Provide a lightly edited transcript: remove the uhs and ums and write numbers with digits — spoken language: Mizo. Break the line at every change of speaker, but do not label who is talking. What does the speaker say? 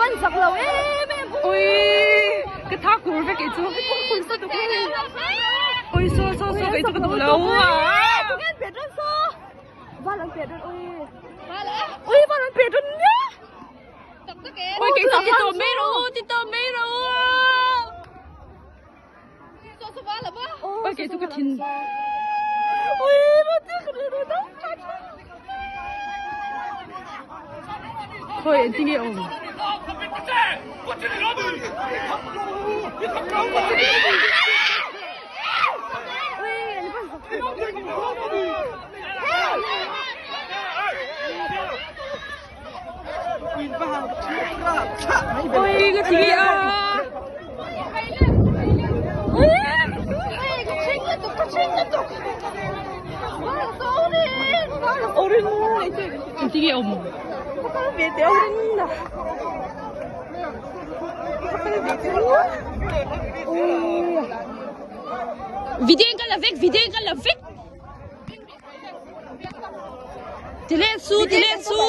van zak lo em em.
Ui ka tha kur vek kei chu. Ui so so so kei chu ka duh lo a.
Tunge an pet rawn so. Val an pet rawn ui. Ui val an pet rawn nia.
Ui kei chu ti tawh mai rawh u ti tawh mai rawh u. Ui kei chu ka thin.
Ui val ti ka rilru deuh.
Khawi engtin nge awm? Ui ka thi a. Engtin nge awm? Video in ka la vek, video in ka la vek. Ti leh su, ti leh su.